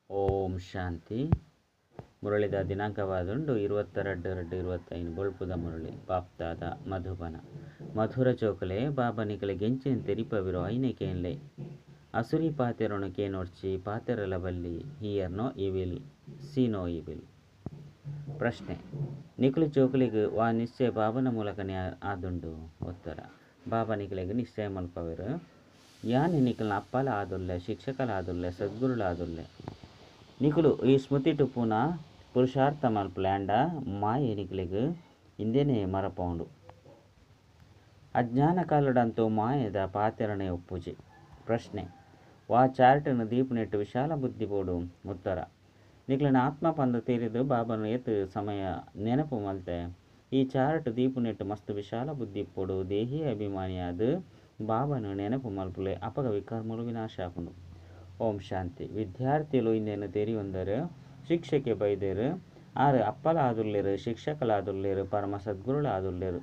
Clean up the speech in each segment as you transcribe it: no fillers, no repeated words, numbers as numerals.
ಓಂ ಶಾಂತಿ. ಮುರಳಿದ ದಿನಾಂಕವಾದುಂಡು 22/2/25. ಬೊಳ್ಪುದ ಮುರಳಿ. ಬಾಪ್ದಾದ ಮಧುಬನ. ಮಧುರ ಚೋಕಲೆ ಬಾಬಾ ನಿಕಲೆ ಗೆಂಚಿನ ತೆರಿಪವಿರೋ ಐನೆ ಕೇನ್ಲೆ. ಅಸುರಿ ಪಾತೆರನು ಕೇನೋರ್ಚಿ ಪಾತೆರಲ ಬಲ್ಲಿ. Hear no evil, see no evil. ಪ್ರಶ್ನೆ: ನಿಕುಲು ಜೋಕುಲೆಗ್ ವಾ ನಿಶ್ಚಯ ಬಾಬನ ಮೂಲಕನೇ ಆದುಂಡು? ಉತ್ತರ: ಬಾಬಾ ನಿಕಲೆಗ್ ನಿಶ್ಚಯ ಮಲ್ಪವೆರು. ಯಾನೆ ನಿಕಲ್ನ ಅಪ್ಪಲ ಆದುಲ್ಲೆ, ಶಿಕ್ಷಕಲ ಆದುಲ್ಲೆ, ಸದ್ಗುರುಲ ಆದುಲ್ಲೆ. ನಿಕುಲು ಈ ಸ್ಮೃತಿ ಪೂನ ಪುರುಷಾರ್ಥ ಮಲ್ಪುಲೆ ಆಂಡ ಮಾಯೆ ನಿಕಲೆಗ್ ಇಂದೆನೇ ಮರಪೌಂಡು. ಅಜ್ಞಾನ ಕಾಲಡಂತೂ ಮಾಯೆದ ಪಾತೆರನೆ ಒಪ್ಪುಜಿ. ಪ್ರಶ್ನೆ: ವಾ ಚಾರ್ಟನ್ನು ದೀಪುನೆಟ್ಟು ವಿಶಾಲ ಬುದ್ಧಿ ಬೋಡು? ಉತ್ತರ: ನಿಕಲೆನ ಆತ್ಮ ಪಂದು ತೆರಿದು ಬಾಬನ ಏತ್ ಸಮಯ ನೆನಪು ಮಲ್ತೆ. ಈ ಚಾರ್ಟ್ ದೀಪುನೆಟ್ಟು ಮಸ್ತ್ ವಿಶಾಲ ಬುದ್ಧಿ ಇಪ್ಪೊಡು. ದೇಹಿ ಅಭಿಮಾನಿಯಾದ ಬಾಬನ ನೆನಪು ಮಲ್ಪುಲೆ, ಅಪಗ ವಿಕರ್ಮಲು ವಿನಾಶ ಆಪುಂಡು. ಓಂ ಶಾಂತಿ. ವಿದ್ಯಾರ್ಥಿಲು ಇಂದೇನು ತೆರಿಯೊಂದರು, ಶಿಕ್ಷಕೆ ಬೈದೇರು, ಆರು ಅಪ್ಪಲ ಆದುಲ್ಲೇರು, ಶಿಕ್ಷಕಲ ಆದುಲ್ಲೇರು, ಪರಮ ಸದ್ಗುರುಳ ಆದುಲ್ಲೇರು.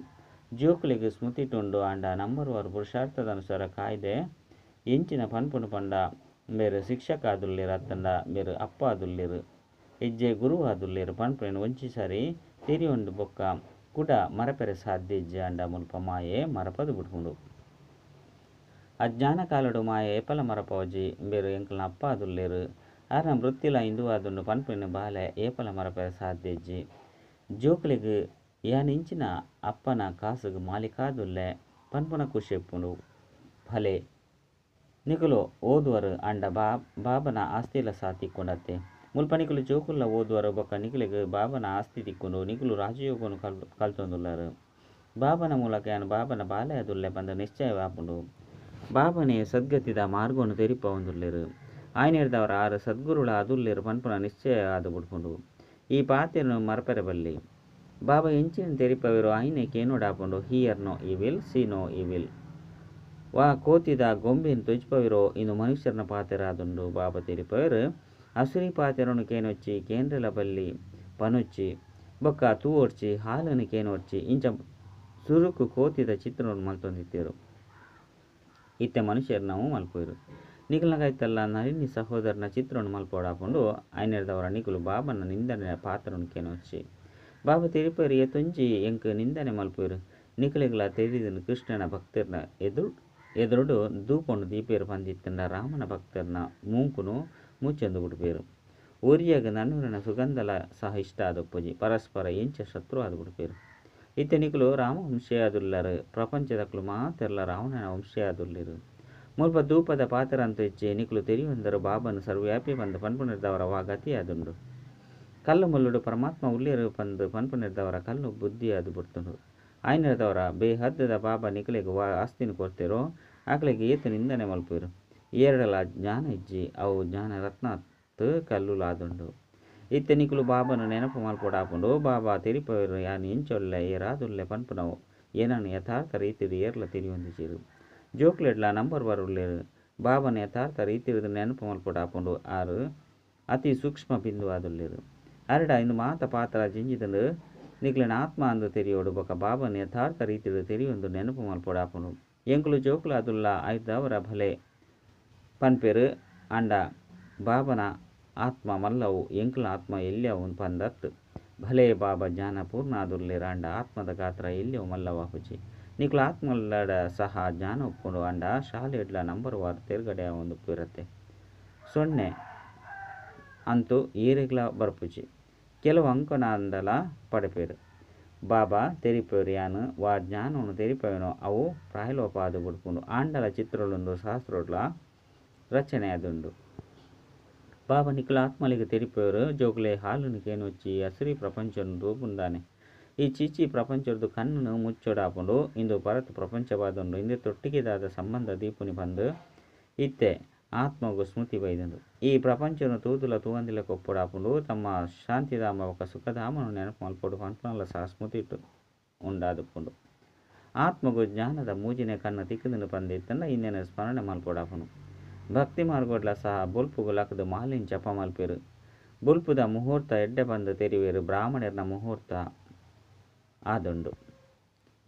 ಜೋಕುಲೆಗ್ ಸ್ಮೃತಿ ಟುಂಡು ಆಂಡ ನಂಬರ್ ವಾರ್ ಪುರುಷಾರ್ಥದ ಅನುಸಾರ ಕಾಯ್ದೆ ಎಂಚಿನ ಪನ್ಪುನು ಪಂಡ ಮೇರು ಶಿಕ್ಷಕ ಆದುಲ್ಲೇರು ಅತ್ತಂಡ ಮೇರು ಅಪ್ಪ ಆದುಲ್ಲೇರು, ಹೆಜ್ಜೆ ಗುರು ಆದುಲ್ಲೇರು ಪನ್ಪುನೇನು ಒಂಜಿ ಸಾರಿ ತೆರಿಯೊಂಡು ಬೊಕ್ಕ ಕುಡ ಮರಪೆರೆ ಸಾಧ್ಯ ಇಜ್ಜಿ. ಆಂಡ ಮುಲ್ಪ ಮಾಯೆ ಮರಪದು ಬಿಡ್ಪುಂಡು. ಅಜ್ಞಾನ ಕಾಲಡು ಮಾಯೆ ಏಪಲ ಮರಪವಜಿ. ಮೇರು ಎಂಕಲ್ನ ಅಪ್ಪ ಆದುಲ್ಲೇರು, ಆರ್ನ ವೃತ್ತಿಲ ಹಿಂದುವಾದುಂಡು ಪನ್ಪುನೇನು ಬಾಲೆ ಏಪಲ ಮರಪೆರೆ ಸಾಧ್ಯ ಇಜ್ಜಿ. ಜೋಕುಲೆಗ್ ಯಾನಿಂಚಿನ ಅಪ್ಪನ ಕಾಸುಗು ಮಾಲಿಕಾದುಲ್ಲೆ ಪನ್ಪುನ ಖುಷಿ ಇಪ್ಪುಂಡು. ಭಲೆ ನಿಕುಲು ಓದುವರು ಆಂಡ ಬಾಬನ ಆಸ್ತಿಲ ಸಹ ತಿಕ್ಕೊಂಡತ್ತೆ. ಮುಲ್ಪ ನಿಕುಲು ಜೋಕುಲ್ಲ ಓದುವರು ಬೊಕ್ಕ ನಿಕುಲೆಗ್ ಬಾಬನ ಆಸ್ತಿ ತಿಕ್ಕೊಂಡು. ನಿಕುಲು ರಾಜಯೋಗನು ಕಲ್ತೊಂದುಲ್ಲಾರು. ಬಾಬನ ಮೂಲಕ ಯಾನು ಬಾಬನ ಬಾಲೆ ಆದುಲ್ಲೆ ಪಂದ ನಿಶ್ಚಯವಾಪುಂಡು. ಬಾಬನೇ ಸದ್ಗತಿದ ಮಾರ್ಗವನ್ನು ತೆರಿಪವೊಂದುಲ್ಲೇರು. ಆಯ್ನೆರ್ದವರ ಆರು ಸದ್ಗುರುಳ ಅದುಲ್ಲೇರು ಪನ್ಪುನ ನಿಶ್ಚಯ ಆದು ಬಿಡ್ಪುಂಡು. ಈ ಪಾತೆರನು ಮರಪೆರೆ ಬಲ್ಲಿ. ಬಾಬಾ ಎಂಚಿನ ತೆರಿಪವಿರೋ ಆಯ್ನೆ ಕೇನೋಡಾಪುಂಡು. Hear no evil, see no evil. ವಾ ಕೋತಿದ ಗೊಂಬೆನ್ ತೊಜ್ಪವಿರೋ ಇನ್ನು ಮನುಷ್ಯರನ ಪಾತೆರಾದುಂಡು. ಬಾಬಾ ತೆರಿಪವಿರು ಅಸುರಿ ಪಾತೆರನು ಕೇನೊಚ್ಚಿ, ಕೇಂದ್ರಲ ಬಲ್ಲಿ, ಪನೊಚ್ಚಿ ಬೊಕ್ಕ ತೂವೊಡ್ಚಿ, ಹಾಲನ್ನು ಕೇನೊಡ್ಚಿ. ಇಂಚ ಸುರುಕು ಕೋತಿದ ಚಿತ್ರವನ್ನು ಮಲ್ತೊಂದಿತ್ತೇರು. ಇತ್ತೆ ಮನುಷ್ಯರು ನಾವು ಮಲ್ಪೋರು. ನಿಕಲ್ನಗಾಯ್ತಲ್ಲ ನಳಿನಿ ಸಹೋದರನ ಚಿತ್ರವನ್ನು ಮಲ್ಪೋಡಾಪುಂಡು. ಆಯ್ನೆರ್ದವರ ನಿಕುಲು ಬಾಬನ ನಿಂದನೆ ಪಾತ್ರವನ್ನು ಕೇನೊಚ್ಚಿ. ಬಾಬಾ ತೆರಿಪೇರು ಏತೊಂಜಿ ಎಂಕ್ ನಿಂದನೆ ಮಲ್ಪೇರು. ನಿಕಲೆಗ್ಲ ತೆರಿದನು ಕೃಷ್ಣನ ಭಕ್ತರ್ನ ಎದುರುಡು ದೂಪೊಂಡು ದೀಪೇರು ಪಂದಿತ್ತಂಡ ರಾಮನ ಭಕ್ತರ್ನ ಮೂಂಕುನು ಮುಚ್ಚೊಂದು ಬಿಡ್ಪೇರು. ಒರಿಯಾಗ ನನ್ನೂರಿನ ಸುಗಂಧಲ ಸಹ ಇಷ್ಟ ಆದೊಪ್ಪುಜಿ. ಪರಸ್ಪರ ಎಂಚ ಶತ್ರು ಆದ ಬಿಡ್ಪೇರು. ಇತ್ತೆ ನಿಕುಲು ರಾಮ ವಂಶೀಯಾದುಲ್ಲರು. ಪ್ರಪಂಚದಕ್ಲು ಮಾತೆರ್ಲ ರಾವಣನ ವಂಶೀಯಾದುಲ್ಲೇರು. ಮುಲ್ಪ ದೂಪದ ಪಾತ್ರ ಅಂತ ಇಚ್ಚೆ ನಿಕುಲು ತೆರಿಯೊಂದರು ಬಾಬನ ಸರ್ವ್ಯಾಪಿ ಪಂದು ಪನ್ಪುನಿರ್ದವರ ವಾ ಗತಿ ಆದುಂಡು. ಕಲ್ಲು ಮುಲ್ಲುಡು ಪರಮಾತ್ಮ ಉಲ್ಲೇರು ಪಂದು ಪನ್ಪುನಿರ್ದವರ ಕಲ್ಲು ಬುದ್ಧಿ ಅದು ಬಿಡ್ತುಂಡು. ಆಯ್ನಿರ್ದವರ ಬೇಹದ್ದದ ಬಾಬಾ ನಿಕಲೆಗ್ ವಾ ಆಸ್ತಿನ ಕೊರ್ತೆರೋ ಆಕಲೆಗ್ ಏತು ನಿಂದನೆ ಮಲ್ಪೇರು. ಏರಡಲ ಜ್ಞಾನ ಇಜ್ಜಿ, ಅವು ಜ್ಞಾನ ರತ್ನ ಕಲ್ಲುಲಾದುಂಡು. ಇತ್ತೆ ನಿಕುಲು ಬಾಬನ ನೆನಪು ಮಲ್ಪೊಡಾಪುಂಡು. ಬಾಬಾ ತೆರಿಪವೇರು ಯಾನ್ ಎಂಚೊಲ್ಲೆ ಏರಾದುಲ್ಲೆ ಪನ್ಪುನವು ಏನನ್ನು ಯಥಾರ್ಥ ರೀತಿಡು ಏರ್ಲ ತೆರಿಯೊಂದಿಜೆರು. ಜೋಕ್ಲೆಡ್ಲ ನಂಬರ್ ವಾರ್ ಉಲ್ಲೇರು. ಬಾಬನ ಯಥಾರ್ಥ ರೀತಿಡು ನೆನಪು ಮಲ್ಪೊಡಾಪುಂಡು. ಆರು ಅತಿ ಸೂಕ್ಷ್ಮ ಬಿಂದು ಆದುಲ್ಲೇರು. ಅರಡ ಇಂದು ಮಾತ ಪಾತ್ರ ಜಿಂಜಿದಂಡು ನಿಕ್ಲೆನ ಆತ್ಮ ಅಂದು ತೆರಿಯೋಡು. ಬೊಕ ಬಾಬನ ಯಥಾರ್ಥ ರೀತಿಡು ತೆರಿಯೊಂದು ನೆನಪು ಮಲ್ಪೊಡಾಪುಂಡು. ಎಂಕುಲು ಜೋಕುಲು ಆದುಲ್ಲ ಆಯ್ದವರ ಭಲೆ ಪನ್ಪೇರು. ಆಂಡ ಬಾಬನ ಆತ್ಮ ಮಲ್ಲವು, ಎಂಕುಲ ಆತ್ಮ ಎಲ್ಯವು ಪಂದತ್ತು. ಭಲೆ ಬಾಬಾ ಜ್ಞಾನ ಪೂರ್ಣ ಆದುಲ್ಲೇರು ಆಂಡ ಆತ್ಮದ ಗಾತ್ರ ಎಲ್ಯವು ಮಲ್ಲವಾಪುಜಿ. ನಿಕುಲು ಆತ್ಮಲ್ಲಡ ಸಹ ಜ್ಞಾನ ಒಪ್ಪುಂಡು. ಆಂಡ ಶಾಲೆಡ್ಲ ನಂಬರ್ ವಾರ್ ತೇರ್ಗಡೆ ಒಂದು ಇರತ್ತೆ. 0 ಅಂತೂ ಏರೆಗ್ಲ ಬರ್ಪುಜಿ. ಕೆಲವು ಅಂಕನಾಂಡಲ ಪಡೆಪೇರು. ಬಾಬಾ ತೆರಿಪೇರು ಯಾನು ವಾ ಜ್ಞಾನವನ್ನು ತೆರಿಪವೇನೋ ಅವು ಪ್ರಾಯಲೋಪ ಆದು ಬಿಡ್ಪುಂಡು. ಆಂಡಲ ಚಿತ್ರಲುಂಡು ಶಾಸ್ತ್ರೋಡ್ಲ ರಚನೆ ಆದುಂಡು. ಬಾಬಾ ನಿಕುಲ ಆತ್ಮಲಿಗೆ ತೆರಿಪೇರು ಜೋಕುಲೆ ಹಾಲುನು ಕೇನೊಚ್ಚಿ ಅಸುರಿ ಪ್ರಪಂಚನು ತೂಪುಂದಾನೆ. ಈ ಚೀಚಿ ಪ್ರಪಂಚದ ಕಣ್ಣುನು ಮುಚ್ಚೊಡಾಪುಂಡು. ಇಂದು ಭರತ್ ಪ್ರಪಂಚವಾದುಂಡು. ಇಂದು ತೊಟ್ಟಿಗೆದಾದ ಸಂಬಂಧ ದೀಪುನಿ ಪಂದು ಇತ್ತೆ ಆತ್ಮಗು ಸ್ಮೃತಿ ಬೈದುಂಡು. ಈ ಪ್ರಪಂಚನು ತೂದುಲ ತೂವಂದಿಲ ಕೊಪ್ಪೊಡಾಪುಂಡು. ತಮ್ಮ ಶಾಂತಿಧಾಮ ಬೊಕ ಸುಖಧಾಮನು ನೆನಪು ಮಲ್ಪೊಡು ಪನ್ಪುನಲ ಸಹ ಸ್ಮೃತಿ ಉಂಡಾದುಪ್ಪುಂಡು. ಆತ್ಮಗು ಜ್ಞಾನದ ಮೂಜಿನೆ ಕಣ್ಣು ತಿಕ್ಕುದುಂಡು ಪಂದಿತ್ತಂಡ ಇಂದೆನ ಸ್ಮರಣೆ ಮಲ್ಪೊಡಾಪುಂಡು. ಭಕ್ತಿ ಮಾರ್ಗೋಡ್ಲ ಸಹ ಬೊಲ್ಪುಗು ಲಕದು ಮಾಲಿನ್ ಜಪ ಮಲ್ಪೇರು. ಬೊಲ್ಪುದ ಮುಹೂರ್ತ ಎಡ್ಡೆ ಬಂದು ತೆರಿವೇರು. ಬ್ರಾಹ್ಮಣರ್ನ ಮುಹೂರ್ತ ಆದುಂಡು.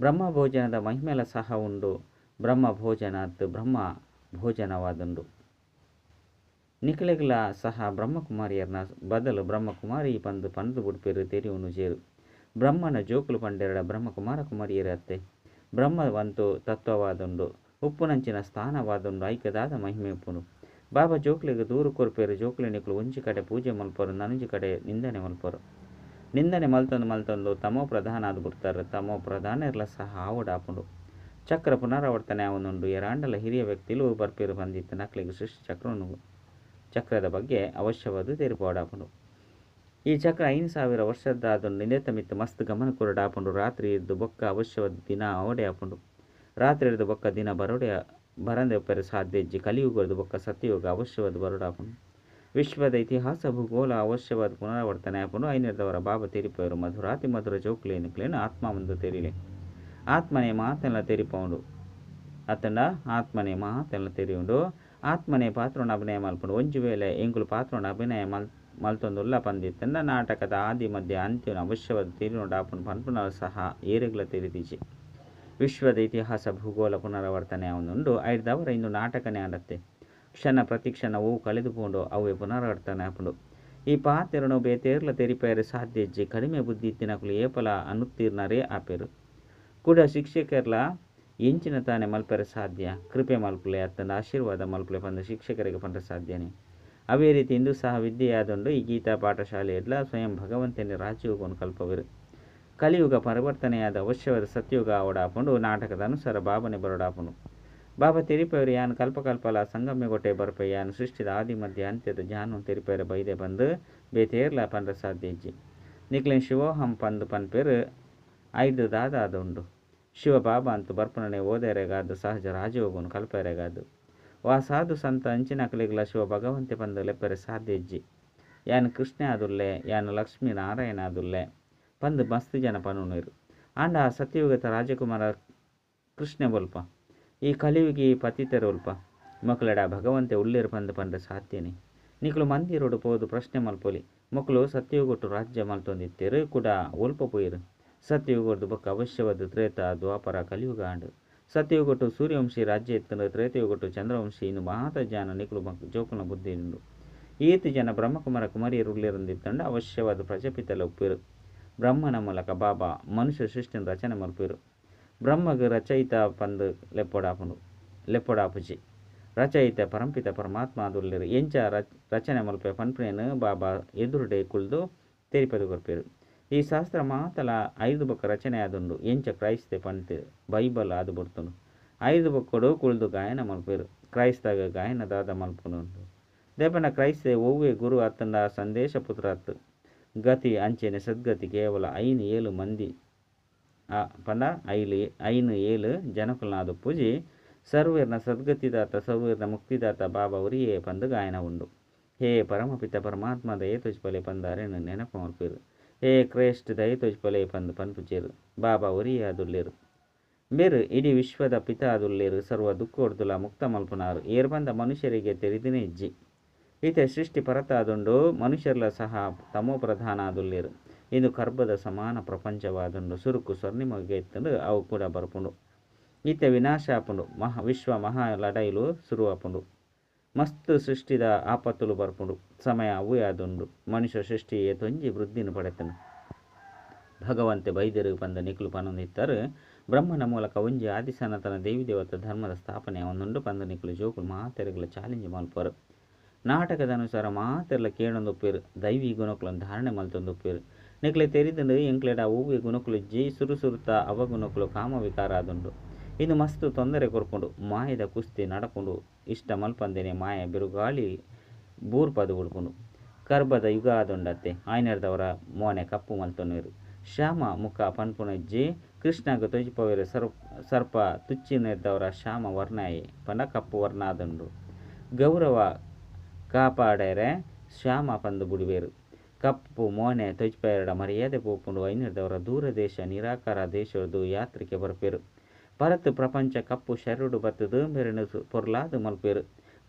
ಬ್ರಹ್ಮ ಭೋಜನದ ಮಹಿಮೆಲ ಸಹ ಉಂಡು. ಬ್ರಹ್ಮ ಭೋಜನ ಅತ್ತು ಬ್ರಹ್ಮ ಭೋಜನವಾದುಂಡು. ನಿಕಲೆಗ್ಲ ಸಹ ಬ್ರಹ್ಮಕುಮಾರಿಯೆರ್ನ ಬದಲ್ ಬ್ರಹ್ಮಕುಮಾರಿ ಪಂದ್ ಪಂಡ್ದ್ ಬುಡ್ಪೆರ್ ತೆರಿಯೊನುಜೆರ್. ಬ್ರಹ್ಮನ ಜೋಕುಲು ಪಂಡೆರ್ಡ ಬ್ರಹ್ಮಕುಮಾರ-ಕುಮಾರಿಯೆರ್ ಅತ್ತೇ. ಬ್ರಹ್ಮ ಅಂತೂ ತತ್ವವಾದುಂಡು. ಉಪ್ಪುನಂಚಿನ ಸ್ಥಾನವಾದುಂಡು ಐಕ್ ದಾದ ಮಹಿಮೆ ಉಪ್ಪುಂಡು. ಬಾಬಾ ಜೋಕುಲೆಗ್ ದೂರು ಕೊರ್ಪೆರ್ ಜೋಕುಲೇ ನಿಕುಲು ಒಂಜಿ ಕಡೆ ಪೂಜೆ ಮಲ್ಪುವರ್ ನನೊಂಜಿ ಕಡೆ ನಿಂದನೆ ಮಲ್ಪುವರ್. ನಿಂದನೆ ಮಲ್ತೊಂದು ಮಲ್ತೊಂದು ತಮೋ ಪ್ರಧಾನ ಆದ್ ಬುಡ್ತರ್. ತಮೋ ಪ್ರಧಾನೆರ್ಲ ಸಹ ಆವೊಡಾಪುಂಡು. ಚಕ್ರ ಪುನರಾವರ್ತನೆ ಆವೊಂದುಂಡು. ಏರಾಂಡಲ ಹಿರಿಯ ವ್ಯಕ್ತಿಲು ಬರ್ಪೆರ್ ಪಂದಿತ್ತ್ಂಡ ಅಕ್ಲೆಗ್ ಸೃಷ್ಟಿ ಚಕ್ರನ್ ಚಕ್ರದ ಬಗ್ಗೆ ಅವಶ್ಯವಾದ್ ತೆರಿಪಾವೊಡಾಪುಂಡು. ಈ ಚಕ್ರ 5000 ವರ್ಷದಾದುಂಡು. ಇಂದೆತ ಮಿತ್ತ್ ಮಸ್ತ್ ಗಮನ ಕೊರೊಡಾಪುಂಡು. ರಾತ್ರಿ ಇರ್ದ್ ಬೊಕ್ಕ ಅವಶ್ಯವಾದ್ ದಿನ ಆವೊಡೇ ಆಪುಂಡು. ರಾತ್ರಿ ಇರ್ದ್ ಬೊಕ್ಕ ದಿನ ಬರೊಡೇ ಬರಂದೆ ಉಪ್ಪೆರೆ ಸಾಧ್ಯ ಇಜ್ಜಿ. ಕಲಿಯುಗರ್ದ್ ಬೊಕ್ಕ ಸತ್ಯಯುಗ ಅವಶ್ಯವಾದ್ ಬರೊಡಾಪುಂಡು. ವಿಶ್ವದ ಇತಿಹಾಸ ಭೂಗೋಳ ಅವಶ್ಯವಾದ್ ಪುನರಾವರ್ತನೆ ಆಪುಂಡು. ಐನೆರ್ದವರ ಬಾಬಾ ತೆರಿಪಾಯೆರ್ ಮಧುರಾತಿ ಮಧುರ ಜೋಕುಲೇ ನಿಕ್ಲೆನ ಆತ್ಮ ಒಂದು ತೆರಿಲೆ. ಆತ್ಮನೇ ಮಾತೆನ್ಲ ತೆರಿಪಾವುಂಡು ಅತ್ತಂಡ ಆತ್ಮನೇ ಮಾತೆನ್ಲ ತೆರಿಯುಂಡು. ಆತ್ಮನೇ ಪಾತ್ರೊನು ಅಭಿನಯ ಮಲ್ಪುಂಡು. ಒಂಜಿ ವೇಳೆ ಎಂಕುಲು ಪಾತ್ರೊನು ಅಭಿನಯ ಮಲ್ ಮಲ್ತೊಂದುಲ್ಲ ಪಂದಿತ್ತಂಡ ನಾಟಕದ ಆದಿ ಮಧ್ಯ ಅಂತ್ಯನ ಅವಶ್ಯವಾದ್ ತೆರಿಯೊಡಾಪುಂಡು ಪನ್ಪುನ ಸಹ ಏರೆಗ್ಲ ತೆರಿದಿಜಿ. ವಿಶ್ವದ ಇತಿಹಾಸ ಭೂಗೋಳ ಪುನರಾವರ್ತನೆ ಆವೊಂದುಂಡು. ಐಡ್ದಾವರ ಇಂದು ನಾಟಕನೇ ಆಂಡತ್ತೆ. ಕ್ಷಣ ಪ್ರತಿಕ್ಷಣ ಒವು ಕಳೆದು ಪೋಂಡೋ ಅವ್ವೇ ಪುನರಾವರ್ತನೆ ಆಪುಂಡು. ಈ ಪಾತೆರೊನು ಬೇತೇರ್ಲ ತೆರಿಪಾಯೆರೆ ಸಾಧ್ಯ ಇಜ್ಜಿ. ಕಡಿಮೆ ಬುದ್ಧಿ ಇತ್ತಿನಕುಲು ಏಪಲ ಅನುತ್ತೀರ್ಣರೇ ಆಪೆರ್. ಕುಡ ಶಿಕ್ಷಕೆರ್ಲ ಎಂಚಿನ ತಾನೆ ಮಲ್ಪೆರೆ ಸಾಧ್ಯ. ಕೃಪೆ ಮಲ್ಪುಲೆ ಅತ್ತಂಡ ಆಶೀರ್ವಾದ ಮಲ್ಪುಲೆ ಪಂದ್ ಶಿಕ್ಷಕರಿಗೆ ಪಂಡ ಸಾಧ್ಯನೇ. ಅವೇ ರೀತಿ ಇಂದು ಸಹ ವಿದ್ಯೆಯಾದುಂಡು. ಈ ಗೀತಾ ಪಾಠಶಾಲೆಡ್ಲ ಸ್ವಯಂ ಭಗವಂತನೇ ರಾಜಯೋಗವನ್ನು ಕಲ್ಪವೆರ್. ಕಲಿಯುಗ ಪರಿವರ್ತನೆಯಾದ ಅವಶ್ಯವಾದ ಸತ್ಯಯುಗ ಆವೊಡಾಪುಂಡು. ನಾಟಕದ ಅನುಸಾರ ಬಾಬನೆ ಬರೊಡಾಪುಂಡು. ಬಾಬಾ ತೆರಿಪಾಯೆರ್ ಯಾನ್ ಕಲ್ಪ ಕಲ್ಪಲ ಸಂಗಮ್ಯಗೊಟೆ ಬರ್ಪೆ. ಯಾನ್ ಸೃಷ್ಟಿದ ಆದಿ ಮಧ್ಯ ಅಂತ್ಯದ ಜ್ಞಾನನ್ ತೆರಿಪಾಯೆರೆ ಬೈದೆ ಪಂದ್ ಬೇತೇರ್ಲ ಪಂಡ ಸಾಧ್ಯ ಇಜ್ಜಿ. ನಿಕ್ಲೆನ್ ಶಿವೋಹಂ ಪಂದ್ ಪನ್ಪೆರ್. ಐಡ್ದ್ ದಾದ ಉಂಡು. ಶಿವ ಬಾಬಾ ಅಂತು ಬರ್ಪುನನೇ ಓದೆರೆಗಾದ್ ಸಹಜ ರಾಜಯೋಗನ್ ಕಲ್ಪೆರೆಗಾದ್. ವಾ ಸಾಧು ಸಂತ ಅಂಚಿನಕಲೆಗ್ಲ ಶಿವ ಭಗವಂತೆ ಪಂದ್ ಲೆಪ್ಪೆರೆ ಸಾಧ್ಯ ಇಜ್ಜಿ. ಯಾನ್ ಕೃಷ್ಣೆ ಆದುಲ್ಲೆ ಯಾನ್ ಲಕ್ಷ್ಮೀ ನಾರಾಯಣ ಆದುಲ್ಲೆ ಪಂದ್ ಮಸ್ತ್ ಜನ ಪನೊನುವೆರ್. ಆಂಡ ಆ ಸತ್ಯಯುಗದ ರಾಜಕುಮಾರ ಕೃಷ್ಣೆ ಒಲ್ಪ. ಈ ಕಲಿಯುಗಿ ಪತಿತೆರ್ ಒಲ್ಪ. ಮೊಕ್ಲೆಡ ಭಗವಂತೆ ಉಲ್ಲೆರ್ ಪಂದ್ ಪಂಡ ಸಾಧ್ಯನೇ. ನಿಕುಲು ಮಂದಿರೊಡು ಪೋದು ಪ್ರಶ್ನೆ ಮಲ್ಪೊಲಿ. ಮೊಕುಲು ಸತ್ಯಯುಗೊಟ್ಟು ರಾಜ್ಯ ಮಲ್ತೊಂದಿತ್ತೆರ್ ಕುಡ ಒಲ್ಪ ಪೋಯೆರ್. ಸತ್ಯಯುಗರ್ದ್ ಬೊಕ್ಕ ಅವಶ್ಯವಾದ್ ತ್ರೇತ ದ್ವಾಪರ ಕಲಿಯುಗ ಆಂಡ್. ಸತ್ಯಯುಗೊಟ್ಟು ಸೂರ್ಯವಂಶಿ ರಾಜ್ಯ ಇತ್ತ್ಂಡ್. ತ್ರೇತಯುಗೊಟ್ಟು ಚಂದ್ರವಂಶಿ. ಇಂದು ಮಾತ ಜ್ಞಾನ ನಿಕುಲು ಜೋಕುಲ್ನ ಬುದ್ಧಿ ಉಂಡು. ಈತ್ ಜನ ಬ್ರಹ್ಮಕುಮಾರ ಕುಮಾರಿಯರು ಉಲ್ಲೆರ್ ಅವಶ್ಯವಾದ ಪ್ರಜಾಪಿತಲ ಉಪ್ಪೆರ್. ಬ್ರಹ್ಮನ ಮೂಲಕ ಬಾಬಾ ಮನುಷ್ಯ ಸೃಷ್ಟಿನ ರಚನೆ ಮಲ್ಪೆರ್. ಬ್ರಹ್ಮಗ್ ರಚಯಿತ ಪಂದ್ ಲೆಪ್ಪೊಡಾಪುಂಡು ಲೆಪ್ಪೊಡಾಪುಜಿ. ರಚಯಿತ ಪರಂಪಿತ ಪರಮಾತ್ಮ ಆದುಲ್ಲೆರ್. ಎಂಚ ರಚನೆ ಮಲ್ಪೆ ಪನ್ಪಿನೇನ್ ಬಾಬಾ ಎದುರುಡೆ ಕುಲ್ದು ತೆರಿಪದ್ ಕೊರ್ಪೆರ್. ಈ ಶಾಸ್ತ್ರ ಮಾತಲ ಐದು ಬೊಕ್ಕ ರಚನೆ ಆದುಂಡು. ಎಂಚ ಕ್ರೈಸ್ತೆ ಪಂತೆ ಬೈಬಲ್ ಆದ್ ಬುಡ್ತುಂಡು. ಐದು ಬೊಕ್ಕಡು ಕುಲ್ದು ಗಾಯನ ಮಲ್ಪೆರ್. ಕ್ರೈಸ್ತಗ ಗಾಯನ ದಾದ ಮಲ್ಪುನು ದೇಪಂಡ ಕ್ರೈಸ್ತೆ ಒವ್ವೆ ಗುರು ಅತ್ತಂಡ ಸಂದೇಶ ಪುತ್ರ ಅತ್. ಗತಿ ಅಂಚೆನೆ ಸದ್ಗತಿ ಕೇವಲ 5 7 ಮಂದಿ ಪಂಡ ಐಲು 5 7 ಜನಕುಲ್ನ ಆದುಪ್ಪುಜಿ. ಸರ್ವೇರ್ನ ಸದ್ಗತಿದಾತ ಸರ್ವೇರ್ನ ಮುಕ್ತಿದಾತ ಬಾಬಾ ಒರಿಯೇ ಪಂದ್ ಗಾಯನ ಉಂಡು. ಹೇ ಪರಮಪಿತ ಪರಮಾತ್ಮ ದಯೆ ತೋಜಿಪಲೆ ಪಂದ್ ಅರೆನ್ ನೆನಪು ಮಲ್ಪೆರ್. ಹೇ ಕ್ರೈಸ್ಟ್ ದಯೆ ತೋಜಿಪಲೆ ಪಂದ್ ಪನ್ಪುಜೆರ್. ಬಾಬಾ ಒರಿಯೇ ಆದುಲ್ಲೆರ್. ಮೇರ್ ಇಡೀ ವಿಶ್ವದ ಪಿತ ಆದುಲ್ಲೆರ್. ಸರ್ವ ದುಃಖೊಡ್ದುಲ ಮುಕ್ತ ಮಲ್ಪುನಾರ್. ಏರ್ ಪಂದ ಮನುಷ್ಯರಿಗೆ ತೆರಿದಿನೇ ಇಜ್ಜಿ. ಇತ್ತೆ ಸೃಷ್ಟಿ ಪರತಾದುಂಡು. ಮನುಷ್ಯರ್ಲ ಸಹ ತಮೋ ಪ್ರಧಾನ ಆದುಲ್ಲೆರ್. ಇಂದು ಕರ್ಬದ ಸಮಾನ ಪ್ರಪಂಚವಾದುಂಡು. ಸುರುಕು ಸ್ವರ್ಣಿಮಯುಗ ಇತ್ತ್ಂಡ್ ಅವು ಕೂಡ ಬರ್ಪುಂಡು. ಇತ್ತೆ ವಿನಾಶ ಆಪುಂಡು. ಮಹಾ ವಿಶ್ವ ಮಹಾ ಲಡಾಯಿಲು ಸುರು ಆಪುಂಡು. ಮಸ್ತ್ ಸೃಷ್ಟಿದ ಆಪತ್ತುಲು ಬರ್ಪುಂಡು. ಸಮಯ ಅವೇ ಆದುಂಡು. ಮನುಷ್ಯ ಸೃಷ್ಟಿ ಏತೊಂಜಿ ವೃದ್ಧಿನ ಪಡೆತುಂಡು. ಭಗವಂತೆ ಬೈದೆರ್ ಪಂದ್ ನಿಕುಲು ಪನೊಂದಿತ್ತಾರೆ. ಬ್ರಹ್ಮನ ಮೂಲಕ ಒಂಜಿ ಆದಿ ಸನಾತನ ದೇವಿ ದೇವತಾ ಧರ್ಮದ ಸ್ಥಾಪನೆ ಆವೊಂದುಂಡು ಪಂದ್ ನಿಕುಲು ಜೋಕುಲು ಮಾತೆರೆಗ್ಲ ಚಾಲೆಂಜ್ ಮಲ್ಪುವರ್. ನಾಟಕದ ಅನುಸಾರ ಮಾತೆರ್ಲ ಕೇಳೊಂದುಪ್ಪೆರ್. ದೈವಿ ಗುಣಕುలను ಧಾರಣೆ ಮಲ್ತೊಂದುಪ್ಪೆರ್. ನಿಕ್ಲೆ ತೆರಿದುಂಡು ಎಂಕ್ಲೆಡ ಒವ್ವೆ ಗುಣಕುಲು ಇಜ್ಜಿ. ಸುರು ಸುರುತ ಅವಗುಣಕುಲು ಕಾಮವಿಕಾರ ಆದುಂಡು. ಇಂದು ಮಸ್ತ್ ತೊಂದರೆ ಕೊರ್ಪುಂಡು. ಮಾಯದ ಕುಸ್ತಿ ನಡಪುಂಡು. ಇಷ್ಟ ಮಲ್ಪಂದೆನೆ ಮಾಯ ಬಿರುಗಾಳಿ ಬೂರ್ಪದ್ ಬುಡ್ಪುಂಡು. ಕರ್ಬದ ಯುಗ ಆದುಂಡತ್ತೆ. ಆಯ್ನೆರ್ದವರ ಮೋನೆ ಕಪ್ಪು ಮಲ್ತೊನುವೆರ್. ಶ್ಯಾಮ ಮುಖ ಪನ್ಪುನ ಇಜ್ಜಿ. ಕೃಷ್ಣಗ್ ತೊಜಿಪವೆರ್ ಸರ್ಪ ತುಚ್ಚಿನೆರ್ದವರ ಶ್ಯಾಮ ವರ್ಣಾಯೆ ಪಂಡ ಕಪ್ಪು ವರ್ಣ ಆದುಂಡು. ಗೌರವ ಕಾಪಾಡೆರೆ ಶ್ಯಾಮ ಪಂದ್ ಬುಡುವೆರ್. ಕಪ್ಪು ಮೋನೆ ತೊಜಿಪಯೆರಡ ಮರ್ಯಾದೆ ಪೋಪುಂಡು. ಐನೆರ್ದವರ ದೂರ ದೇಶ ನಿರಾಕಾರ ದೇಶೊರ್ದು ಯಾತ್ರಿಕೆ ಬರ್ಪೆರ್. ಪರತ್ ಪ್ರಪಂಚ ಕಪ್ಪು ಶರೀರಡ್ ಬತ್ತುದು ಮೆರೆನ್ ಪೊರ್ಲಾದ್ ಮಲ್ಪುವೆರ್.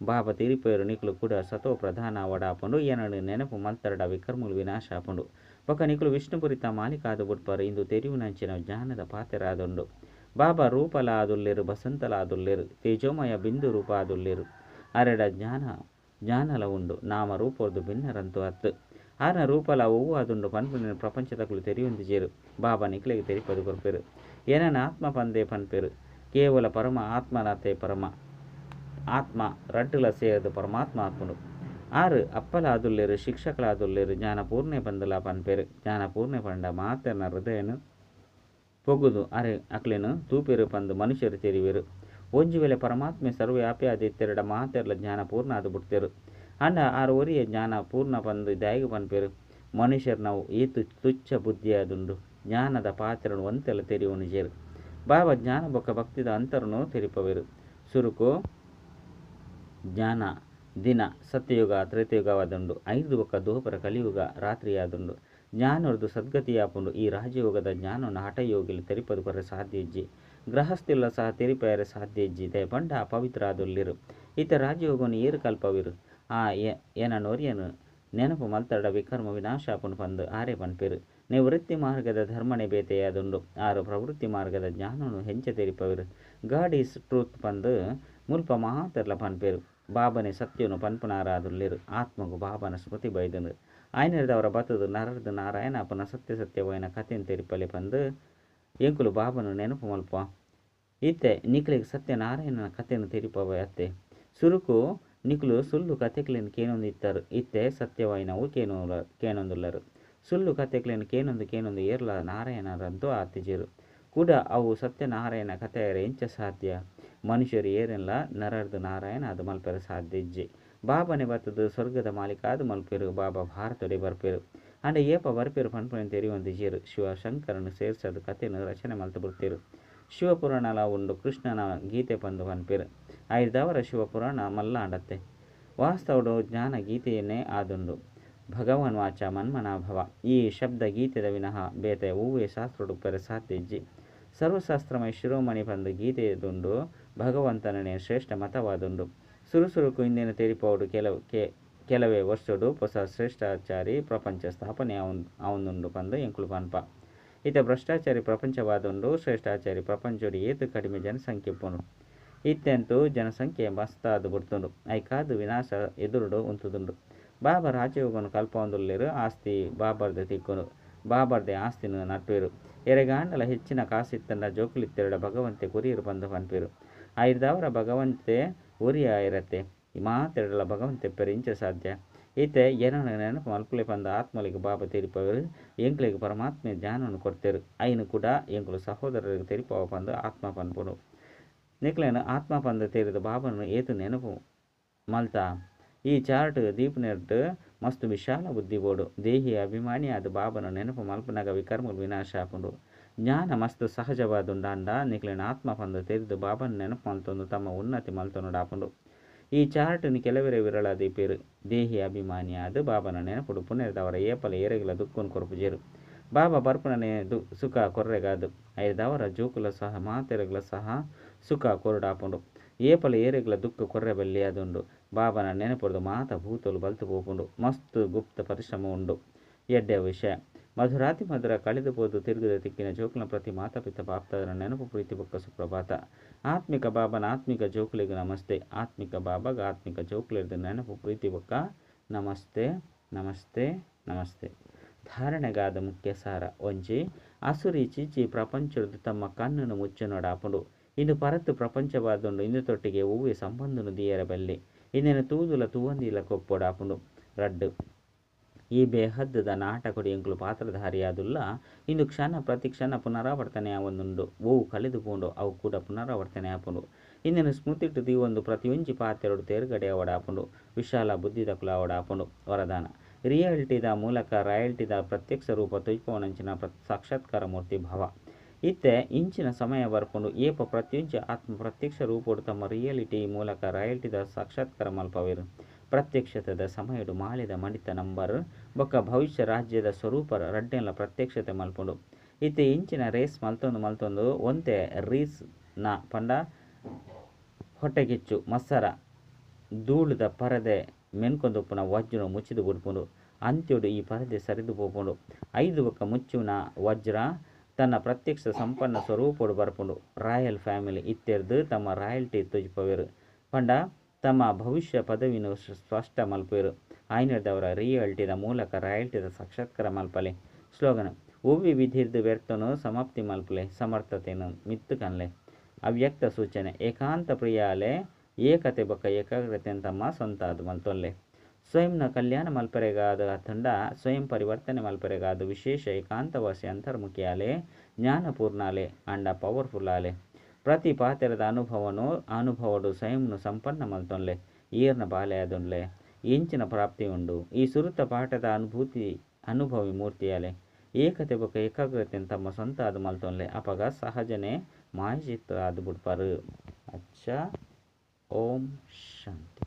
ಬಾಬಾ ತೆರಿಪಾಯೆರ್ ನಿಕುಲು ಕೂಡ ಸತೋ ಪ್ರಧಾನ ಆವೊಡಾಪುಂಡು. ಎನನ್ ನೆನಪು ಮಲ್ತರ್ಡ ವಿಕರ್ಮಲು ವಿನಾಶ ಆಪುಂಡು. ಬೊಕ್ಕ ನಿಕುಲು ವಿಷ್ಣುಪುರಿತ ಮಾಲಿಕಾದ್ ಬುಡ್ಪರ್. ಇಂದು ತೆರಿಯುನಂಚಿನ ಜ್ಞಾನದ ಪಾತೆರ ಆದುಂಡು. ಬಾಬಾ ರೂಪಲ ಆದುಲ್ಲೆರ್ ಬಸಂತಲ ಆದುಲ್ಲೆರ್. ತೇಜೋಮಯ ಬಿಂದು ರೂಪ ಆದುಲ್ಲೆರ್. ಅರೆಡ ಜ್ಞಾನ ಜ್ಞಾನಲ ಉಂಡು. ನಾಮ ರೂಪೊರ್ದು ಭಿನ್ನರಂತೂ ಅತ್ತ್. ಆರ್ನ ರೂಪಲ ಒವ್ವು ಆದುಂಡು ಪನ್ಪುನೆನ್ ಪ್ರಪಂಚದಕುಲು ತೆರಿಯೊಂದಿಜೆರ್. ಬಾಬಾ ನಿಕ್ಲೆಗ್ ತೆರಿಪಾದ್ ಕೊರ್ಪೆರ್. ಎನನ್ ಆತ್ಮ ಪಂದೇ ಪನ್ಪೆರ್. ಕೇವಲ ಪರಮ ಆತ್ಮನಾತೆ ಪರಮ, ಆತ್ಮ ರಡ್ಡ್ಲ ಸೇರ್ದ್ ಪರಮಾತ್ಮ ಆಪುಂಡು. ಆರ್ ಅಪ್ಪಲ ಆದುಲ್ಲೆರ್, ಶಿಕ್ಷಕಲ ಆದುಲ್ಲೆರ್. ಜ್ಞಾನಪೂರ್ಣೆ ಪಂದುಲ ಪನ್ಪೆರ್. ಜ್ಞಾನಪೂರ್ಣೆ ಪಂಡ ಮಾತೆರ್ನ ಹೃದಯನ್ ಪೊಗ್ಗುದು ಅರೆ ಅಕ್ಲೆನ್ ತೂಪೆರ್ ಪಂದ್ ಮನುಷ್ಯೆರ್ ತೆರಿವೆರ್. ಒಂಜಿ ವೇಳೆ ಪರಮಾತ್ಮೆ ಸರ್ವವ್ಯಾಪಿ ಆದ್ ಇತ್ತೆರ್ಡ ಮಾತೆರ್ಲ ಜ್ಞಾನಪೂರ್ಣ ಆದ್ ಬುಡ್ತೆರ್. ಆಂಡ ಆರ್ ಒರಿಯೇ ಜ್ಞಾನ ಪೂರ್ಣ ಪಂದ್ ದಾಯೆಗ್ ಪನ್ಪೆರ್? ಮನುಷ್ಯೆರ್ನವು ಏತ್ ತುಚ್ಛ ಬುದ್ಧಿ ಆದುಂಡು. ಜ್ಞಾನದ ಪಾತೆರನ್ ಒಂತೆಲ ತೆರಿಯೊನುಜೆರ್. ಬಾಬಾ ಜ್ಞಾನ ಬೊಕ್ಕ ಭಕ್ತಿದ ಅಂತರನ್ ತೆರಿಪಾವೆರ್. ಸುರುಕು ಜ್ಞಾನ ದಿನ ಸತ್ಯಯುಗ ತ್ರೇತಾಯುಗವಾದುಂಡು. ಐರ್ದ್ ಬೊಕ್ಕ ದ್ವಾಪರ ಕಲಿಯುಗ ರಾತ್ರಿಯಾದುಂಡು. ಜ್ಞಾನೊರ್ದು ಸದ್ಗತಿ ಆಪುಂಡು. ಈ ರಾಜಯೋಗದ ಜ್ಞಾನನ್ ಹಠಯೋಗಿಲು ತೆರಿಪಾದ್ ಕೊರ್ರೆ ಸಾಧ್ಯ ಇಜ್ಜಿ. ಗೃಹಸ್ಥಿಲ ಸಹ ತೆರಿಪಾಯೆರೆ ಸಾಧ್ಯ ಇಜ್ಜಿ. ದಾಯೆ ಪಂಡ ಅಪವಿತ್ರ ಆದುಲ್ಲೆರ್. ಇತ್ತೆ ರಾಜಯೋಗನ್ ಏರ್ ಕಲ್ಪಾವೆರ್? ಆ ಎನನ್ ಒರಿಯನ್ ನೆನಪು ಮಲ್ತಡ ವಿಕರ್ಮ ವಿನಾಶ ಆಪುಂಡು ಪಂದ್ ಆರೇ ಪನ್ಪೆರ್. ನಿವೃತ್ತಿ ಮಾರ್ಗದ ಧರ್ಮನೇ ಬೇತೆಯಾದುಂಡು. ಆರ್ ಪ್ರವೃತ್ತಿ ಮಾರ್ಗದ ಜ್ಞಾನನ್ ಎಂಚ ತೆರಿಪಾವೆರ್? ಗಾಡ್ is truth ಪಂದ್ ಮುಲ್ಪ ಮಾತೆರ್ಲ ಪನ್ಪೆರ್. ಬಾಬಾನೇ ಸತ್ಯನ್ ಪನ್ಪುನಾರಾದುಲ್ಲೆರ್. ಆತ್ಮಗ್ ಬಾಬಾನ ಸ್ಮೃತಿ ಬೈದುಂಡು. ಆಯನೆರ್ದಾವರ ಬತ್ತುದು ನರರ್ದ್ ನಾರಾಯಣ ಆಪುನ ಸತ್ಯ ಸತ್ಯವಾಯಿನ ಕಥೆನ್ ತೆರಿಪಾಲೆ ಪಂದ್ ಎಂಕುಲು ಬಾಬಾನ ನೆನಪು ಮಲ್ಪುವ. ಇತ್ತೆ ನಿಕ್ಲೆಗ್ ಸತ್ಯನಾರಾಯಣನ ಕಥೆನ್ ತೆರಿಪಾವೆ ಅತ್ತೆ. ಸುರುಕು ನಿಕುಲು ಸುಳ್ಳು ಕಥೆಕ್ಲೆನ್ ಕೇನೊಂದು ಇತ್ತರ್. ಇತ್ತೆ ಸತ್ಯವಾಯಿನವು ಕೇನೊಂದುಲ್ಲರ್. ಸುಳ್ಳು ಕಥೆಕ್ಲೆನ್ ಕೇನೊಂದು ಕೇನೊಂದು ಏರ್ಲಾ ನಾರಾಯಣರಂತೂ ಆತಿಜೆರ್. ಕುಡ ಅವು ಸತ್ಯನಾರಾಯಣ ಕಥೆ ಆಯೆರೆ ಎಂಚ ಸಾಧ್ಯ? ಮನುಷ್ಯರು ಏರೆನ್ಲಾ ನರರ್ದ್ ನಾರಾಯಣ ಆದ್ ಮಲ್ಪೆರೆ ಸಾಧ್ಯ ಇಜ್ಜಿ. ಬಾಬಾನೇ ಬತ್ತುದು ಸ್ವರ್ಗದ ಮಾಲೀಕ ಆದ್ ಮಲ್ಪೆರ್. ಬಾಬಾ ಭಾರತೊಡೇ ಬರ್ಪೆರ್. ಆಂಡ ಏಪ ಬರ್ಪೆರ್ ಪನ್ಪುನೆನ್ ತೆರಿಯೊಂದಿಜೆರ್. ಶಿವ ಶಂಕರನ್ ಸೇರ್ಸದ್ ಕಥೆನ್ ರಚನೆ ಮಲ್ತ್ ಬುಡ್ತೆರ್. ಶಿವಪುರಾಣಲ ಉಂಡು. ಕೃಷ್ಣನ ಗೀತೆ ಪಂದ್ ಪನ್ಪೆರ್. ಐರ್ದಾವರ ಶಿವಪುರಾಣ ಮಲ್ಲ ಆಂಡತ್ತೆ. ವಾಸ್ತವಡ್ ಜ್ಞಾನ ಗೀತೆಯನ್ನೇ ಆದುಂಡು. ಭಗವಾನ್ ವಾಚ ಮನ್ಮನಾಭವ ಈ ಶಬ್ದ ಗೀತೆದ ವಿನಃ ಬೇತೆ ಒವ್ವೇ ಶಾಸ್ತ್ರಡ್ ಉಪ್ಪೆರೆ ಸಾಧ್ಯ ಇಜ್ಜಿ. ಸರ್ವಶಾಸ್ತ್ರಮಯ ಶಿರೋಮಣಿ ಪಂದ್ ಗೀತೆದುಂಡು. ಭಗವಂತನನೇ ಶ್ರೇಷ್ಠ ಮತವಾದುಂಡು. ಸುರು ಸುರುಕು ಇಂದೆನ್ ತೆರಿಪಾವೊಡು. ಕೆಲವೇ ವರ್ಷೊಡು ಪೊಸ ಶ್ರೇಷ್ಠಾಚಾರಿ ಪ್ರಪಂಚ ಸ್ಥಾಪನೆ ಆವೊಂದುಂಡು ಪಂದ್ ಎಂಕುಲು ಪನ್ಪ. ಇತ್ತೆ ಭ್ರಷ್ಟಾಚಾರಿ ಪ್ರಪಂಚವಾದುಂಡು. ಶ್ರೇಷ್ಠಾಚಾರಿ ಪ್ರಪಂಚೊಡು ಏತ್ ಕಡಿಮೆ ಜನಸಂಖ್ಯೆ ಉಪ್ಪುಂಡು. ಇತ್ತೆಂತೂ ಜನಸಂಖ್ಯೆ ಮಸ್ತಾದ್ ಬುಡ್ತುಂಡು. ಐಕಾದ್ ವಿನಾಶ ಎದುರುಡು ಉಂತುದುಂಡು. ಬಾಬಾ ರಾಜಯೋಗನ್ ಕಲ್ಪಾವೊಂದುಲ್ಲೆರ್. ಆಸ್ತಿ ಬಾಬಾರ್ದೆ ತಿಕ್ಕುಂಡು. ಬಾಬಾರ್ದೆ ಆಸ್ತಿನ್ ನಟ್ಟುವೆರ್. ಎರೆಗಾಂಡಲ ಹೆಚ್ಚಿನ ಕಾಸ್ ಇತ್ತ್ಂಡ ಜೋಕುಲಿತ್ತೆರ್ಡ ಭಗವಂತೆ ಕೊರಿಯೆರ್ ಪಂದ್ ಪನ್ಪೆರ್. ಐರ್ದಾವರ ಭಗವಂತೆ ಒರಿಯೆ ಆಯೆರತ್ತೆ. ಮಾತೆರ್ಡಲ ಭಗವಂತೆ ಇಪ್ಪೆರೆ ಇಂಚ ಸಾಧ್ಯ? ಇತ್ತೆ ಎನನ್ ನೆನಪು ಮಲ್ಪುಲೆ ಪಂದ್ ಆತ್ಮಲೆಗ್ ಬಾಬಾ ತೆರಿಪಾವೆರ್. ಎಂಕ್ಲೆಗ್ ಪರಮಾತ್ಮೆ ಜ್ಞಾನನ್ ಕೊರ್ತೆರ್. ಐನ್ ಕೂಡ ಎಂಕುಲು ಸಹೋದರರಿಗೆ ತೆರಿಪಾವ ಪಂದ್ ಆತ್ಮ ಪನ್ಪುಂಡು. ನಿಕ್ಲೆನ್ ಆತ್ಮ ಪಂದ್ ತೆರಿದ್ ಬಾಬಾನ ಏತ್ ನೆನಪು ಮಲ್ತ. ಈ ಚಾರ್ಟ್ ದೀಪುನೆರ್ದ್ ಮಸ್ತ್ ವಿಶಾಲ ಬುದ್ಧಿ ಬೋಡು. ದೇಹಿ ಅಭಿಮಾನಿ ಆದ್ ಬಾಬಾನ ನೆನಪು ಮಲ್ಪುನಗ ವಿಕರ್ಮಲು ವಿನಾಶ ಆಪುಂಡು. ಜ್ಞಾನ ಮಸ್ತ್ ಸಹಜವಾದುಂಡು. ಆಂಡ ನಿಕ್ಲೆನ್ ಆತ್ಮ ಪಂದ್ ತೆರಿದ್ ಬಾಬಾನ ನೆನಪು ಮಲ್ತೊಂದು ತಮ್ಮ ಉನ್ನತಿ ಮಲ್ತೊನೊಡಾಪುಂಡು. ಈ ಚಾರ್ಟ್ನ್ ಕೆಲವರೇ ವಿರಳ ದೀಪೆರ್. ದೇಹಿ ಅಭಿಮಾನಿ ಆದ್ ಬಾಬಾನ ನೆನಪುಡು ಪುನೆರ್ದಾವರ ಏಪಲ ಏರೆಗ್ಲ ದುಃಖನ್ ಕೊರ್ಪುಜೆರ್. ಬಾಬಾ ಬರ್ಪುನನೇ ಸುಖ ಕೊರ್ರೆಗಾದ್. ಐರ್ದಾವರ ಜೋಕುಲ ಸಹ ಮಾತೆರೆಗ್ಲ ಸಹ ಸುಖ ಕೊರಡಾಪುಂಡು. ಏಪಲ ಏರೆಗ್ಲ ದುಃಖ ಕೊರ್ರೆ ಬಲ್ಲಿ ಆದುಂಡು. ಬಾಬಾನ ನೆನಪುರ್ದು ಮಾತ ಭೂತಲು ಬಲ್ತ್ ಪೋಪುಂಡು. ಮಸ್ತ್ ಗುಪ್ತ ಪರಿಶ್ರಮ ಉಂಡು. ಎಡ್ಡೆ ವಿಷಯ. ಮಧುರಾತಿ ಮಧುರ ಕಳೆದು ಪೋದು ತಿರುಗದ ತಿಕ್ಕಿನ ಜೋಕುಲ್ನ ಪ್ರತಿ ಮಾತಾಪಿತ ಬಾಪ್ದಾದನ ನೆನಪು ಪ್ರೀತಿ ಬೊಕ್ಕ ಸುಪ್ರಭಾತ. ಆತ್ಮಿಕ ಬಾಬಾನ ಆತ್ಮಿಕ ಜೋಕುಲೆಗ್ ನಮಸ್ತೆ. ಆತ್ಮಿಕ ಬಾಬಾಗ ಆತ್ಮಿಕ ಜೋಕುಲೆರ್ದ್ ನೆನಪು ಪ್ರೀತಿ ಬೊಕ್ಕ ನಮಸ್ತೆ ನಮಸ್ತೆ ನಮಸ್ತೆ. ಧಾರಣೆಗಾದ ಮುಖ್ಯ ಸಾರ. ಒಂಜಿ ಅಸುರಿ ಚೀಚಿ ಪ್ರಪಂಚೊರ್ದು ತಮ್ಮ ಕಣ್ಣನ್ನು ಮುಚ್ಚೊನೊಡಾಪುಂಡು. ಇಂದು ಪರತ್ ಪ್ರಪಂಚವಾದುಂಡು. ಇಂದು ತೊಟ್ಟಿಗೆ ಒವ್ವೇ ಸಂಬಂಧನು ದೀಯರೆ ಬಲ್ಲಿ. ಇಂದೆನ್ ತೂದುಲ ತೂವಂದಿಲೆಕ ಉಪ್ಪೊಡಾಪುಂಡು. ರಡ್ಡ್. ಈ ಬೇಹದ್ದ ನಾಟಕೊಡು ಎಂಕುಲು ಪಾತ್ರಧಾರಿಯಾದುಲ್ಲ. ಇಂದು ಕ್ಷಣ ಪ್ರತಿ ಕ್ಷಣ ಪುನರಾವರ್ತನೆ ಆವೊಂದುಂಡು. ಒವು ಕಳೆದು ಪೋಂಡೋ ಅವು ಕೂಡ ಪುನರಾವರ್ತನೆ ಆಪುಂಡು. ಇಂದೆನ್ ಸ್ಮೃತಿಟ್ ದೀವೊಂದು ಪ್ರತಿಯೊಂಜಿ ಪಾತೆರೊಡು ತೇರ್ಗಡೆ ಆವೊಡಾಪುಂಡು. ವಿಶಾಲ ಬುದ್ಧಿದಕುಲು ಆವೊಡಾಪುಂಡು. ವರದಾನ. ರಿಯಾಲಿಟಿದ ಮೂಲಕ ರಾಯಲ್ಟಿದ ಪ್ರತ್ಯಕ್ಷ ರೂಪ ತೋಜಿಪಾವುನಂಚಿನ ಸಾಕ್ಷಾತ್ಕಾರ ಮೂರ್ತಿ ಭವ. ಇತ್ತೆ ಇಂಚಿನ ಸಮಯ ಬರ್ಪುಂಡು ಏಪ ಪ್ರತಿಯೊಂಜಿ ಆತ್ಮ ಪ್ರತ್ಯಕ್ಷ ರೂಪೊಡು ತಮ್ಮ ರಿಯಾಲಿಟಿ ಮೂಲಕ ರಾಯಲ್ಟಿದ ಸಾಕ್ಷಾತ್ಕಾರ ಮಲ್ಪವೆರ್. ಪ್ರತ್ಯಕ್ಷತೆದ ಸಮಯಡ್ ಮಾಲೆದ ಮಣಿತ ನಂಬರ್ ಬೊಕ್ಕ ಭವಿಷ್ಯ ರಾಜ್ಯದ ಸ್ವರೂಪ ರಡ್ಡೆನ್ಲ ಪ್ರತ್ಯಕ್ಷತೆ ಮಲ್ಪುಂಡು. ಇತ್ತೆ ಇಂಚಿನ ರೇಸ್ ಮಲ್ತೊಂದು ಮಲ್ತೊಂದು ಒಂತೆ ರೀಸ್ ನ ಪಂಡ ಹೊಟ್ಟೆಕಿಚ್ಚು ಮತ್ಸರ ಧೂಳುದ ಪರದೆ ಮೆನ್ಕೊಂದುಪ್ಪುನ ವಜ್ರ ಮುಚ್ಚಿದ್ ಬುಡ್ಪುಂಡು. ಅಂತ್ಯೊಡು ಈ ಪರದೆ ಸರಿದ್ ಪೋಪುಂಡು. ಐದು ಬೊಕ್ಕ ಮುಚ್ಚುನ ವಜ್ರ ತನ್ನ ಪ್ರತ್ಯಕ್ಷ ಸಂಪನ್ನ ಸ್ವರೂಪೊಡು ಬರ್ಪುಂಡು. ರಾಯಲ್ ಫ್ಯಾಮಿಲಿ ಇತ್ತೆರ್ದ್ ತಮ್ಮ ರಾಯಲ್ಟಿ ತೋಜಿಪವೆರ್ ಪಂಡ ತಮ್ಮ ಭವಿಷ್ಯ ಪದವಿನ್ ಸ್ಪಷ್ಟ ಮಲ್ಪುವೆರ್. ಆಯಿನೆಡ್ದಾವರ ರಿಯಾಲಿಟಿದ ಮೂಲಕ ರಾಯಲ್ಟಿದ ಸಾಕ್ಷಾತ್ಕಾರ ಮಲ್ಪಲೆ. ಸ್ಲೋಗನ್, ಒವ್ವೆ ವಿಧಿರ್ದ್ ವ್ಯರ್ಥನ್ ಸಮಾಪ್ತಿ ಮಲ್ಪುಲೆ, ಸಮರ್ಥತೆನ್ ಮಿತ್ತ್ ಕನ್ಲೆ. ಅವ್ಯಕ್ತ ಸೂಚನೆ, ಏಕಾಂತ ಪ್ರಿಯಾಲೆ, ಏಕತೆ ಬೊಕ್ಕ ಏಕಾಗ್ರತೆನ್ ತಮ್ಮ ಸ್ವಂತ ಆದ್ ಮಲ್ತೊನ್ಲೆ. ಸ್ವಯಂನ ಕಲ್ಯಾಣ ಮಲ್ಪರೆಗಾದ್ ಅತ್ತುಂಡ ಸ್ವಯಂ ಪರಿವರ್ತನೆ ಮಲ್ಪರೆಗಾದ್ ವಿಶೇಷ ಏಕಾಂತವಾಸಿ ಅಂತರ್ಮುಖಿಯಾಲೆ, ಜ್ಞಾನಪೂರ್ಣಾಲೆ ಆಂಡ ಪವರ್ಫುಲ್ ಆಲೆ. ಪ್ರತಿ ಪಾತೆರದ ಅನುಭವನು ಅನುಭವಡ್ ಸ್ವಯಂನು ಸಂಪನ್ನ ಮಲ್ತೊನ್ಲೆ. ಈರ್ನ ಬಾಲೆ ಆದುಂಡ್ಲೆ ಎಂಚಿನ ಪ್ರಾಪ್ತಿ ಉಂಡು. ಈ ಸುರುತ ಪಾಠದ ಅನುಭೂತಿ ಅನುಭವಿ ಮೂರ್ತಿಯಾಲೆ. ಏಕತೆ ಬೊಕ್ಕ ಏಕಾಗ್ರತೆನ್ ತಮ್ಮ ಸ್ವಂತ ಆದ್ ಮಲ್ತೊನ್ಲೆ. ಅಪಗ ಸಹಜನೆ ಮಾಯಚಿತ್ರ ಆದ್ ಬುಡ್ಪಾರು. ಅಚ್ಚ ಓಂ ಶಾಂತಿ.